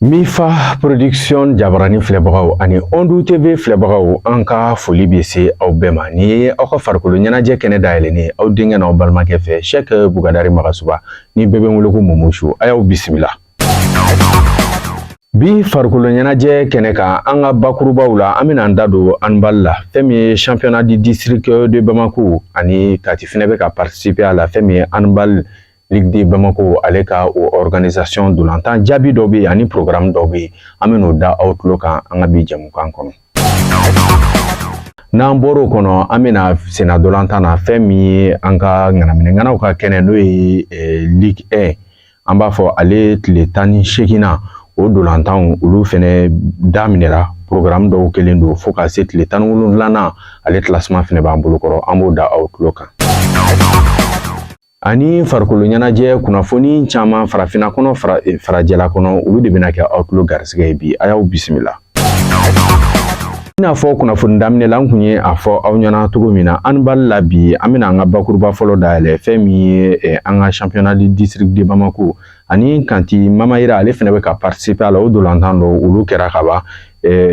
Mifa Production jabarani filɛbagaw ani Ondu TV filɛbagaw, an ka foli bɛ se aw bɛɛ ma. Nin ye aw ka farikolo ɲɛnajɛ kɛnɛ dayɛlɛnnen aw denkɛ n'aw balimakɛ fɛ, Sɛk Bugadari Magasuba, ni bɛɛ bɛ n wele ko Mumusu. A y'aw bisimila. Bi farikolo ɲɛnajɛ kɛnɛ kan, an ka bakurubaw la, an bɛna an da don handball la. Fɛn min ye championnat du district de Bamako ani Kati fɛnɛ bɛ ka participer a la, fɛn min ye handball Ligue de Bamako, ale ka o organisation dolantan jaabi dɔ bɛ yen ani programme dɔ bɛ yen, an bɛn'o da aw tulo kan an ka bi jɛmukan kɔnɔ. N'an bɔr'o kɔnɔ, an bɛna senna dolantan na. Fɛn min ye an ka ŋanaminɛŋanaw ka kɛnɛ, n'o ye Ligue 1, an b'a fɔ ale tile 18nan, o dolantanw olu fɛnɛ daminɛra. Programme dɔw kɛlen don fo ka se tile 17nan, ale classement fɛnɛ b'an bolo kɔrɔ, an b'o da aw tulo kan. Ani farikolo ɲɛnajɛ kunnafoni caman farafinna kɔnɔ, farajɛla kɔnɔ, olu de bɛna kɛ aw tulo garisɛgɛ ye bi. A y'aw bisimila. I n'a fɔ kunnafoni daminɛ la, an kun ye a fɔ aw ɲɛna cogo min na, handball la bi, an bɛna an ka bakuruba fɔlɔ dayɛlɛ. Fɛn min ye an ka championnat du district de Bamako ani Kanti Mamayira, ale fɛnɛ bɛ ka participer a la, o dolantan dɔw olu kɛra ka ban.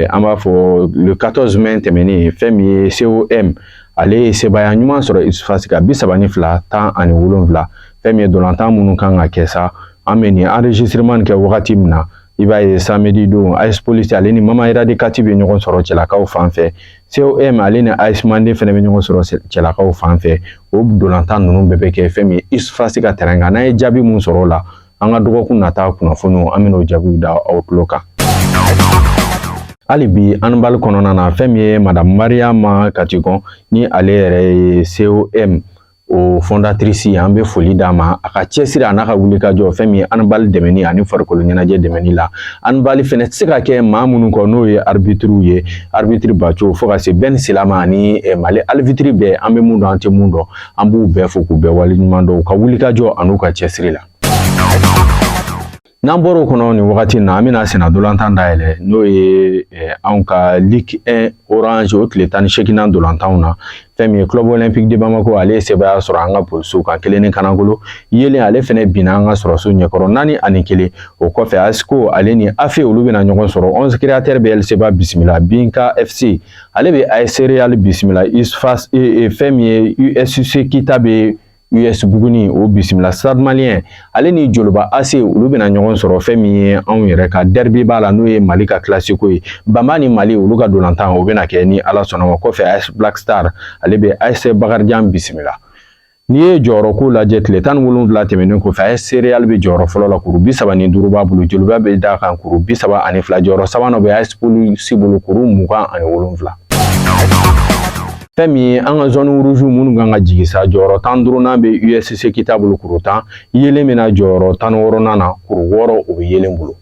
An b'a fɔ le 14 mai tɛmɛnen, fɛn min ye COM, ale ye sebaaya ɲuman sɔrɔ USFAS kan 32-17. Fɛn min ye dolantan minnu kan ka kɛ sa, an bɛ nin enregistrement kɛ wagati min na, i b'a ye samedi don, AS Police ale ni Mamayira de Kati bɛ ɲɔgɔn sɔrɔ cɛlakaw fan fɛ, COM ale ni AS Mande fɛnɛ bɛ ɲɔgɔn sɔrɔ cɛlakaw fan fɛ. O dolantan ninnu bɛɛ bɛ kɛ fɛn min ye USFAS ka terrain kan. N'an ye jaabi mun sɔrɔ o la, an ka dɔgɔkun nata kunnafoniw, an bɛn'o jaabiw da aw tulo kan. Hali bi handball kɔnɔna na, fɛn min ye madame Mariama Katikɔn, ni ale yɛrɛ ye COM o fondatrice ye, an bɛ foli d'a ma a ka cɛsiri a n'a ka wulikajɔ, fɛn min ye handball dɛmɛni ani farikolo ɲɛnajɛ dɛmɛni la. Handball fɛnɛ tɛ se ka kɛ maa minnu kɔ, n'o ye arbitre ye, arbitre Baco fo ka se Ben Silama ani Mali arbitre bɛɛ, an bɛ mun dɔn, an tɛ mun dɔn, an b'u bɛɛ fo k'u bɛɛ waleɲuman dɔn u ka wulikajɔ an'u ka cɛsiri la. N'an bɔr'o kɔnɔ nin wagati in na, an bɛna senna dolantan dayɛlɛ, n'o ye anw ka Ligue 1 Orange, o tile 18nan dolantanw na. Fɛn min ye Club Olympique de Bamako, ale ye sebaaya sɔrɔ an ka polisiw kan 1 ni kanagolo. Yelen, ale fɛnɛ binna an ka sɔrɔsiw ɲɛkɔrɔ 4-1. O kɔfɛ, ASCO ale ni AFE, olu bɛna ɲɔgɔn sɔrɔ. 11 Créateurs bɛ LCBA bisimila, Binka FC ale bɛ AS Real bisimila, USFAS, fɛn min ye USC Kita bɛ US Buguni o bisimila, Stade Malien ale ni Joliba AC, olu bɛna ɲɔgɔn sɔrɔ. Fɛn min ye anw yɛrɛ ka derby b'a la, n'o ye Mali ka classico ye, Bamba ni Mali, olu ka dolantan o bɛna kɛ ni Ala sɔnna ma. Kɔfɛ, AS Black Star ale bɛ AS Bakarijan bisimila. N'i ye jɔyɔrɔko lajɛ, tile 17 tɛmɛnen kɔfɛ, AS Real bɛ jɔyɔrɔ fɔlɔ la, kuru 35 b'a bolo. Joliba bɛ d'a kan, kuru 32. Jɔyɔrɔ sabanan bɛ AS Police bolo, kuru 27. Fɛn min ye an ka zone rouge minnu kan ka jigin sa, jɔyɔrɔ 15nan bɛ USC Kita bolo, kuru 10. Yelen bɛna jɔyɔrɔ 16nan na, kuru 6 o bɛ Yelen bolo.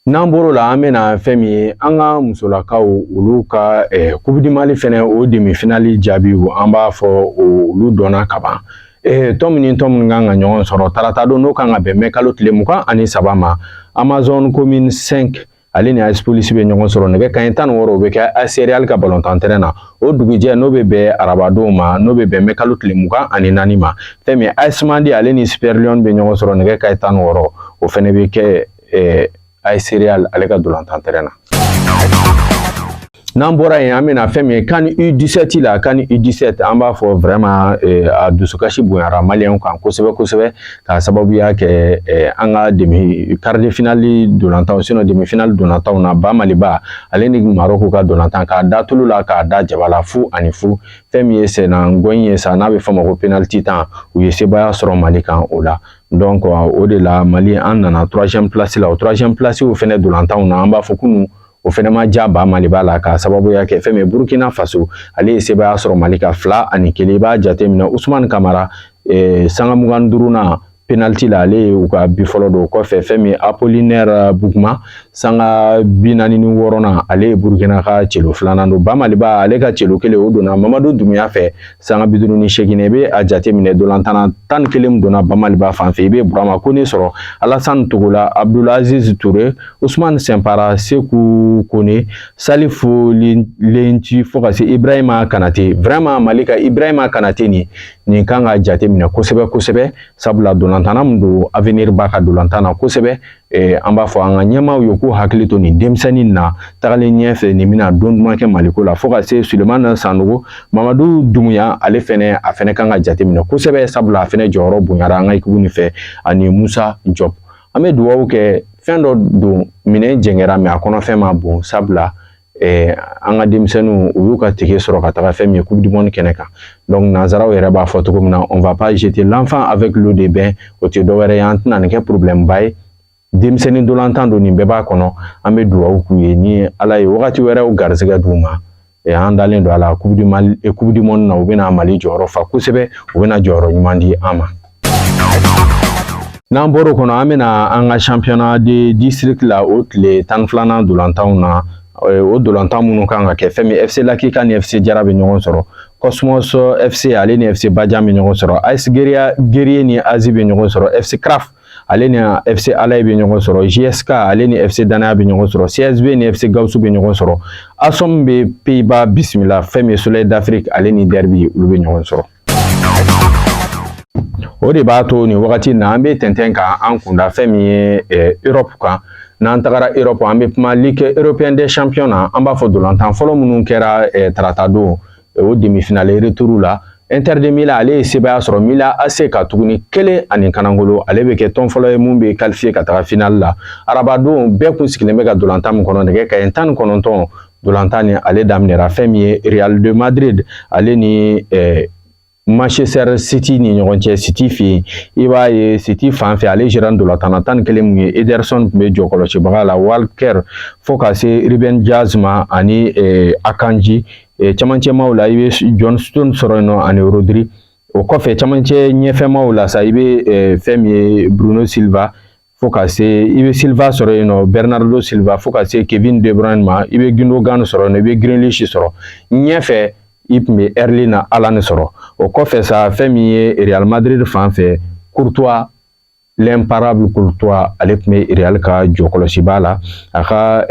N'an bɔr'o la, an bɛna fɛn min ye an ka musolakaw, olu ka Coupe du Mali fɛnɛ, o demi finale jaabiw, an b'a fɔ olu dɔnna ka ban. Tɔn min ni tɔn minnu kan ka ɲɔgɔn sɔrɔ tarata don, n'o kan ka bɛn mɛ kalo tile 23 ma, Amazon Commune 5 ale ni AS Police bɛ ɲɔgɔn sɔrɔ nɛgɛ kanɲɛ 16, o bɛ kɛ AS Real ka balontan terrain na. O dugujɛ, n'o bɛ bɛn arabadon ma, n'o bɛ bɛn mɛ kalo tile 24 ma, fɛn min AS Mandi ale ni Super Lion bɛ ɲɔgɔn sɔrɔ nɛgɛ kanɲɛ 16, o fɛnɛ bɛ kɛ AS Real ale ka dolantan terrain na. N'an bɔra yen, an bɛna fɛn min ye CAN U17 la. CAN U17, an b'a fɔ vraiment a dusukasi bonyara maliyɛnw kan kosɛbɛ kosɛbɛ, k'a sababuya kɛ an ka demi quart de finale dolantanw, sinon demi finale dolantanw na, Ba Maliba ale ni Marɔku ka dolantan, k'a da tulu la k'a da jaba la, 0-0. Fɛn min ye senna ngɔni ye sa, n'a bɛ fɔ o ma ko penalty tan, u ye sebaaya sɔrɔ Mali kan o la. Donc o de la, Mali an nana troisième place la. O troisième place o fɛnɛ dolantanw na, an b'a fɔ kunun o fɛnɛ ma ja Ba Maliba la, k'a sababuya kɛ fɛn min ye Burukina Faso, ale ye sebaaya sɔrɔ Mali kan 2-1. I b'a jateminɛ, Usumani Kamara, sanga 25nan penalty la, ale ye u ka bi fɔlɔ don. O kɔfɛ, fɛn min ye Apollinaire Buguma, sanga 46nan, ale ye Burukina ka celo filanan don. Ba Maliba ale ka celo kelen, o donna Mamadu Dumuya fɛ sanga 58. I bɛ a jateminɛ, dolantanna 11 donna Ba Maliba fan fɛ. I bɛ Burama Kone sɔrɔ, Alassane Togola, Abdulaziz Toure, Usumani Sɛnpara, Seku Kone, Salifu Lenti, fo ka se Ibrahima Kanate. Vraiment, Mali ka Ibrahima Kanate nin kan ka jateminɛ kosɛbɛ kosɛbɛ, sabula dolantanna min don, avenir b'a ka dolantan na kosɛbɛ. An b'a fɔ an ka ɲɛmaaw ye k'u hakili to nin denmisɛnnin na, tagalen ɲɛfɛ nin bɛna don duman kɛ Maliko la. Fo ka se Sulemana Sanogo, Mamadu Dumuya, ale fɛnɛ, a fɛnɛ kan ka jateminɛ kosɛbɛ, sabula a fɛnɛ jɔyɔrɔ bonyara an ka ekipu nin fɛ, ani Musa Jɔp. An bɛ dugawu kɛ, fɛn dɔ don, minɛn jɛngɛra, mais a kɔnɔfɛn ma bon, sabula an ka denmisɛnninw, u y'u ka ticket sɔrɔ ka taga fɛn min ye Coupe du monde kɛnɛ kan. Donc nanzaraw yɛrɛ b'a fɔ cogo min na, on va pas jeter l'enfant avec l'eau de bain. O tɛ dɔwɛrɛ ye, an tɛna nin kɛ problème ba ye. Denmisɛnnin dolantan don, nin bɛɛ b'a kɔnɔ. An bɛ dugawu k'u ye ni Ala ye wagati wɛrɛw garisɛgɛ d'u ma. An dalen don a la, Coupe du Mali, Coupe du monde na, u bɛna Mali jɔyɔrɔ fa kosɛbɛ, u bɛna jɔyɔrɔ ɲuman di an ma. N'an bɔr'o kɔnɔ, an bɛna an ka championnat de district la, o tile 12nan dolantanw na. O dolantan minnu kan ka kɛ, fɛn min FC Lakika ni FC Jara bɛ ɲɔgɔn sɔrɔ, Cosmos FC ale ni FC Badian bɛ ɲɔgɔn sɔrɔ, AS Guerrier ni Azi bɛ ɲɔgɔn sɔrɔ, FC Kraf ale ni FC Alaye bɛ ɲɔgɔn sɔrɔ, JSK ale ni FC Danaya bɛ ɲɔgɔn sɔrɔ, CSB ni FC Gawusu bɛ ɲɔgɔn sɔrɔ, ASOM bɛ Pays-Bas bisimila, fɛn min Soleil d'Afrique ale ni Derby, olu bɛ ɲɔgɔn sɔrɔ. O de b'a to nin wagati na, an bɛ tɛntɛn ka an kunda fɛn min ye Europe kan. N'an tagara Europe, an bɛ kuma Ligue européenne des champions na. An b'a fɔ dolantan fɔlɔ minnu kɛra tarata don, o demi-finale retour la, Inter de Milan ale ye sebaaya sɔrɔ Milan AC ka tuguni 1 ani kanangolo. Ale bɛ kɛ tɔn fɔlɔ ye mun bɛ qualifié ka taga finale la. Arabadon, bɛɛ kun sigilen bɛ ka dolantan min kɔnɔ, nɛgɛ kanɲɛ 19, dolantan ni ale daminɛra, fɛn min ye Real de Madrid ale ni Manchester City ni ɲɔgɔn cɛ City fɛ yen. I b'a ye City fan fɛ, ale gérant dolantan 11 mun ye, Ederson tun bɛ jɔ kɔlɔsibaga la, Walker fo ka se Ruben Dias ma ani Akanji. Camancɛmaw la, i bɛ John Stones sɔrɔ yen nɔ ani Rodri. O kɔfɛ, camancɛ ɲɛfɛmaw la sa, i bɛ fɛn min ye Bruno Silva, fo ka se, i bɛ Silva sɔrɔ yen nɔ, Bernardo Silva, fo ka se Kevin De Bruyne ma. I bɛ Gundogan sɔrɔ yen nɔ, i bɛ Grealish sɔrɔ ɲɛfɛ, i tun bɛ Erling Haaland sɔrɔ. O kɔfɛ sa, fɛn min ye Real Madrid fan fɛ, Courtois, l'imparable Courtois, ale tun bɛ Real ka jɔkɔlɔsiba la. A ka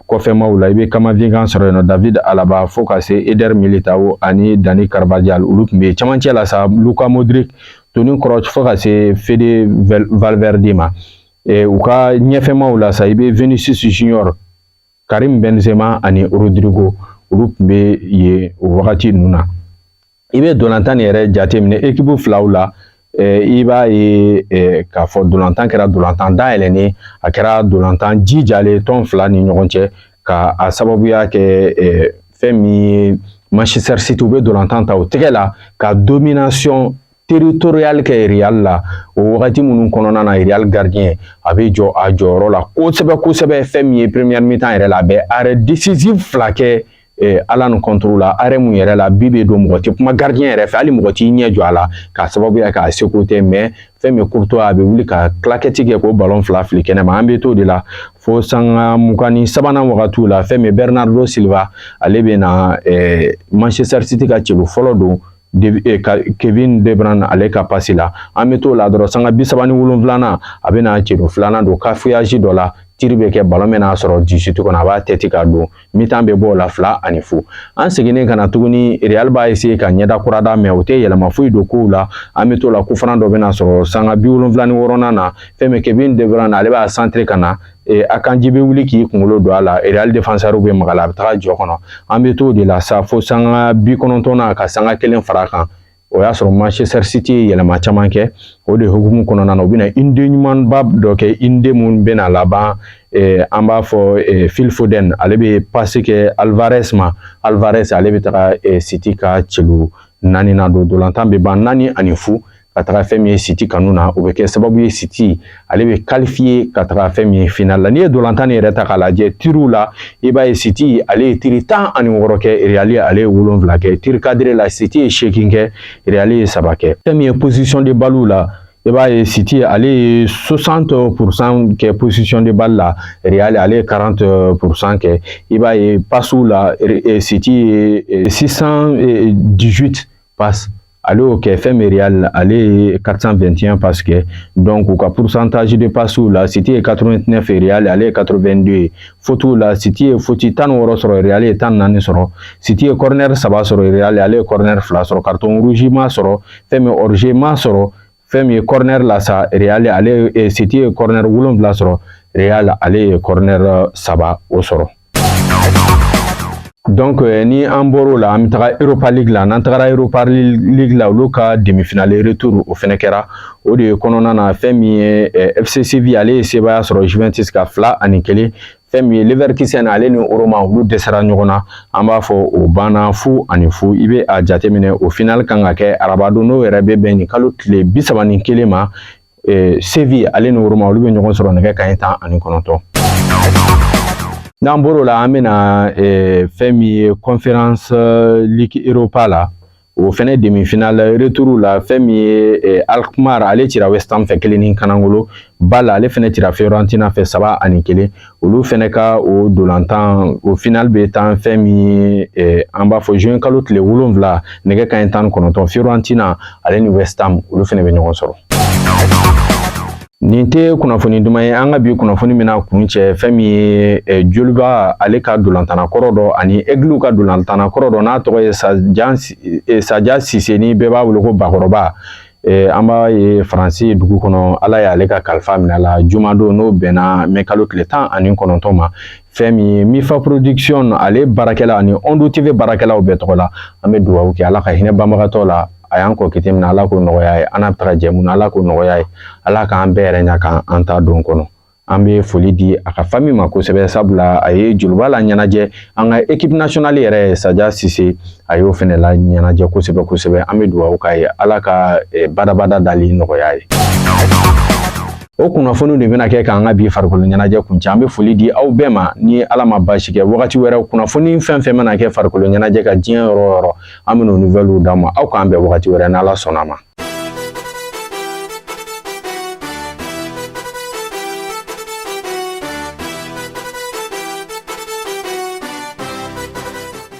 kɔfɛmaw la, i bɛ Camavinga sɔrɔ yen nɔ, David Alaba, fo ka se Eder Militao ani Dani Carvajal, olu tun bɛ yen. Camancɛ la sa, Luka Modric, Toni Kroos, fo ka se Fede Valverde ma. U ka ɲɛfɛmaw la sa, i bɛ Vinicius Junior, Karim Benzema ani Rodrigo, olu tun bɛ yen o wagati ninnu na. I bɛ dolantan nin yɛrɛ jateminɛ équipe filaw la, i b'a ye k'a fɔ dolantan kɛra dolantan dayɛlɛnnen, a kɛra dolantan jijalen tɔn fila ni ɲɔgɔn cɛ, ka a sababuya kɛ fɛn min ye Manchester City, u bɛ dolantan ta o tɛgɛ la ka domination territoriale kɛ Real la. O wagati minnu kɔnɔna na, Real gardien a bɛ jɔ a jɔyɔrɔ la kosɛbɛ kosɛbɛ. Fɛn min ye première mi-temps yɛrɛ la, a bɛ arrêt décisif fila kɛ Haaland contre la, arrêt mun yɛrɛ la, bi bɛ don, mɔgɔ tɛ kuma gardien yɛrɛ fɛ, hali mɔgɔ t'i ɲɛ jɔ a la, k'a sababuya kɛ a seko tɛ. Mais fɛn min Courtois, a bɛ wuli ka claquette kɛ k'o ballon fila fili kɛnɛma. An bɛ t'o de la fo sanga 23nan wagatiw la, fɛn min Bernardo Silva, ale bɛ na Manchester City ka celu fɔlɔ don Kevin De Bruyne ale ka passe la. An bɛ t'o la dɔrɔn, sanga 37nan, a bɛ na celu filanan don cafouillage dɔ la, tir bɛ kɛ, ballon bɛ n'a sɔrɔ 18 kɔnɔ, a b'a tɛti ka don. Mi-temps bɛ bɔ o la 2-0. An seginnen ka na tuguni, Real b'a essayer ka ɲɛda kura da, mais o tɛ yɛlɛma foyi don kow la. An bɛ t'o la, coup franc dɔ bɛna sɔrɔ sanga 76nan na, fɛn min Kevin De Bruyne, ale b'a centrer ka na, Akanji bɛ wuli k'i kunkolo don a la, Real défenseur bɛ maga la, a bɛ taga jɔ kɔnɔ. An bɛ t'o de la sa fo sanga 90nan, ka sanga kelen fara a kan. O y'a sɔrɔ Manchester City ye yɛlɛma caman kɛ. O de hukumu kɔnɔna na, u bɛna une-deux ɲumanba dɔ kɛ, une-deux mun bɛna laban, an b'a fɔ Phil Foden, ale bɛ passe kɛ Alvarez ma, Alvarez ale bɛ taga City ka celu naaninan don. Dolantan bɛ ban 4-0 ka taga fɛn min ye City kanu na. O bɛ kɛ sababu ye, City ale bɛ qualifié ka taga fɛn min ye finale la. N'i ye dolantan nin yɛrɛ ta k'a lajɛ, tirw la, i b'a ye City ale ye tir 16 kɛ, Real ale ye 7 kɛ. Tir cadré la, City ye 8 kɛ, Real ye 3 kɛ. Fɛn min ye possession de balle la, i b'a ye City ale ye 60% kɛ possession de balle la, Real ale ye 40% kɛ. I b'a ye passes la, City ye 618 passes ale y'o kɛ, fɛn min Real ale ye 421 passes kɛ. Donc u ka pourcentage de passes la, City ye 89, Real ale ye 82 ye. Fautes la, City ye faute 16 sɔrɔ, Real ye 14 sɔrɔ. City ye corner saba sɔrɔ, Real ale ye corner fila sɔrɔ. Carton rouge ma sɔrɔ, fɛn min hors-jeu ma sɔrɔ. Fɛn min ye corner la sa, Real ale City ye corner 7 sɔrɔ, Real ale ye corner 3 o sɔrɔ. Donc ni an bɔr'o la, an bɛ taga Europa League la. N'an tagara Europa League la, olu ka demi-finale retour o fɛnɛ kɛra. O de kɔnɔna na, fɛn min ye FC Séville, ale ye sebaaya sɔrɔ Juventus ka 2-1. Fɛn min ye Leverkusen, ale ni Roma, olu dɛsɛra ɲɔgɔn na, an b'a fɔ o banna 0-0. I bɛ a jateminɛ, o finale kan ka kɛ arabadon, n'o yɛrɛ bɛ bɛn nin kalo tile 31 ma. Séville ale ni Roma, olu bɛ ɲɔgɔn sɔrɔ nɛgɛ kanɲɛ 19. N'an bɔr'o la, an bɛna fɛn min ye Conférence Ligue Europa la, o fɛnɛ demi-finale retour la. Fɛn min ye Alkmaar, ale cira West Ham fɛ 1 ni kanangolo. Bâle, ale fɛnɛ cira Fiorentina fɛ 3-1. Olu fɛnɛ ka o dolantan, o finale bɛ tan fɛn min ye, an b'a fɔ juin kalo tile 7, nɛgɛ kanɲɛ 19, Fiorentina ale ni West Ham, olu fɛnɛ bɛ ɲɔgɔn sɔrɔ. Nin tɛ kunnafoni duman ye. An ka bi kunnafoni bɛna kun cɛ fɛn min ye Joliba ale ka dolantanna kɔrɔ dɔ ani Aigle ka dolantanna kɔrɔ dɔ, n'a tɔgɔ ye Saja Sise, ni bɛɛ b'a wele ko Bakɔrɔba. An b'a ye Faransi dugu kɔnɔ, Ala y'ale ka kalifa minɛ a la jumadon, n'o bɛnna mɛ kalo tile 19 ma. Fɛn min ye Mifa Production ale baarakɛla ani Ondo TV baarakɛlaw bɛɛ tɔgɔ la, an bɛ dugawu kɛ, Ala ka hinɛ banbagatɔ la. A y'an kɔ kite min na, Ala k'o nɔgɔya ye. An n'a bɛ taga jɛ mun na, Ala k'o nɔgɔya ye. Ala k'an bɛɛ yɛrɛ ɲa k'an ta don kɔnɔ. An bɛ foli di a ka famille ma kosɛbɛ, sabula a ye Joliba la ɲɛnajɛ, an ka équipe nationale yɛrɛ, Saja Sise, a y'o fɛnɛ la ɲɛnajɛ kosɛbɛ kosɛbɛ. An bɛ dugawu k'a ye, Ala ka badabada dali nɔgɔya ye. O kunnafoniw de bɛna kɛ k'an ka bi farikolo ɲɛnajɛ kuncɛ. An bɛ foli di aw bɛɛ ma. Ni Ala ma baasi kɛ, wagati wɛrɛ, kunnafoni fɛn fɛn mana kɛ farikolo ɲɛnajɛ ka diɲɛ yɔrɔ o yɔrɔ, an bɛn'o nouvelles d'aw ma. Aw k'an bɛn wagati wɛrɛ, n'Ala sɔnna ma.